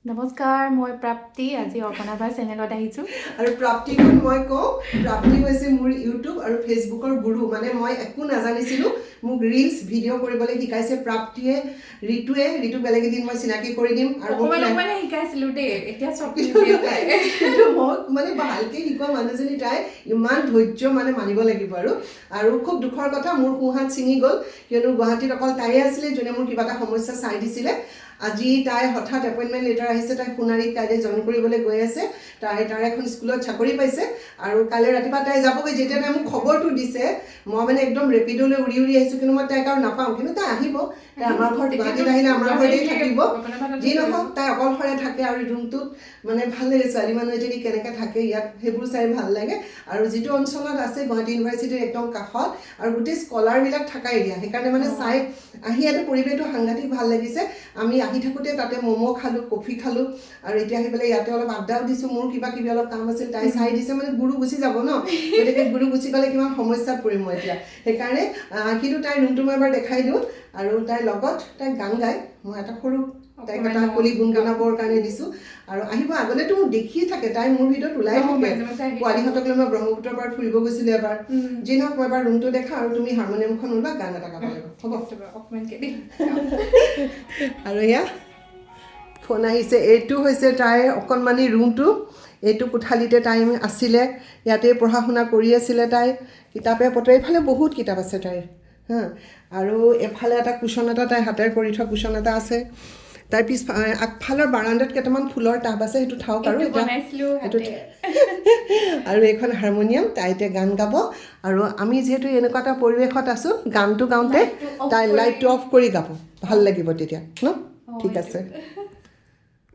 নমস্কাৰ, মই প্ৰাপ্তি। আজি অৰ্পণা বাৰ চেনেলত আহিছোঁ। আৰু প্ৰাপ্তিখন মই কওঁ, প্ৰাপ্তি হৈছে মোৰ ইউটিউব আৰু ফেচবুকৰ গুৰু। মানে মই একো নাজানিছিলোঁ, মোক ৰিলচ ভিডিঅ' কৰিবলৈ শিকাইছে প্ৰাপ্তিয়ে, ঋতুৱে। ঋতু বেলেগ এদিন মই চিনাকি কৰি দিম। আৰু মোক অকণমান অকণমানে শিকাইছিলোঁ দেই, এতিয়া চব নিজে পাৰে। কিন্তু মোক মানে ভালকে শিকোৱা মানুহজনী তাই। ইমান ধৈৰ্য মানে মানিব লাগিব। আৰু আৰু খুব দুখৰ কথা, মোৰ সোঁহাত ছিঙি গ'ল, কিয়নো গুৱাহাটীত অকল তাইয়ে আছিলে যোনে মোৰ কিবা এটা সমস্যা চাই দিছিলে। আজি তাই হঠাৎ এপইণ্টমেণ্ট লেটাৰ আহিছে, তাই সোণাৰীত কাইলৈ জইন কৰিবলৈ গৈ আছে। তাই তাৰ এখন স্কুলত চাকৰি পাইছে আৰু কাইলৈ ৰাতিপুৱা তাই যাবগৈ। যেতিয়া তাই মোক খবৰটো দিছে, মই মানে একদম ৰেপিডলৈ উৰি উৰি আহিছোঁ, কিন্তু মই তাইক আৰু নাপাওঁ। কিন্তু তাই আহিব, তাই আমাৰ ঘৰত গুৱাহাটীত আহিলে আমাৰ ঘৰতেই থাকিব। যি নহওক, তাই অকলশৰে থাকে আৰু ৰুমটোত মানে ভাল লাগে। ছোৱালী মানুহ এজনী কেনেকৈ থাকে ইয়াত, সেইবোৰ চাই ভাল লাগে। আৰু যিটো অঞ্চলত আছে, গুৱাহাটী ইউনিভাৰ্চিটিৰ একদম কাষত আৰু গোটেই স্কলাৰবিলাক থকা এৰিয়া, সেইকাৰণে মানে চাই আহি ইয়াতে পৰিৱেশটো সাংঘাতিক ভাল লাগিছে। আমি আহি থাকোঁতে তাতে ম'ম' খালোঁ, কফি খালোঁ আৰু এতিয়া আহি পেলাই ইয়াতে অলপ আড্ডাও দিছোঁ। মোৰ কিবা কিবি অলপ কাম আছিল, তাই চাই দিছে। মানে গুৰু গুচি যাব ন, গতিকে গুৰু গুচি গ'লে কিমান সমস্যাত পৰিম মই এতিয়া, সেইকাৰণে। কিন্তু তাইৰ ৰুমটো মই এবাৰ দেখাই দিওঁ। আৰু তাইৰ লগত তাই গান গায়। মই এটা সৰু তাইক এটা কলি গুণগুণাবৰ কাৰণে দিছোঁ। আৰু আহিব, আগতেতো মোক দেখিয়ে থাকে, তাই মোৰ ভিডিঅ'ত ওলাই থাকে। মাজে মাজে আহি। পোৱালিহঁতক লৈ মই ব্ৰহ্মপুত্ৰৰ পাৰত ফুৰিব গৈছিলোঁ এবাৰ। যি নহওক, মই এবাৰ ৰুমটো দেখা আৰু তুমি হাৰমনিয়ামখন ওলোৱা, গান এটা গাব লাগিব, হ'ব? অকণমানকে দেই। আৰু এয়া ফোন আহিছে। এইটো হৈছে তাইৰ অকণমানি ৰুমটো। এইটো কোঠালিতে তাই আছিলে, ইয়াতে পঢ়া শুনা কৰি আছিলে তাই। কিতাপে পত্ৰে এইফালে বহুত কিতাপ আছে তাইৰ। হা, আৰু এফালে এটা কুশ্যন এটা, তাই হাতেৰে কৰি থোৱা কুশ্যন এটা আছে। তাৰ পিছ আগফালৰ বাৰাণ্ডাত কেইটামান ফুলৰ টাব আছে, সেইটো থাওক আৰু এইটো এতিয়া বনাইছিলোঁ এইটো হাতেৰে। আৰু এইখন হাৰমনিয়াম। তাই এতিয়া গান গাব আৰু আমি যিহেতু এনেকুৱা এটা পৰিৱেশত আছোঁ, গানটো গাওঁতে লাইটটো off তাই কৰি লাইটটো অফ কৰি গাব ভাল লাগিব তেতিয়া ন। ঠিক আছে।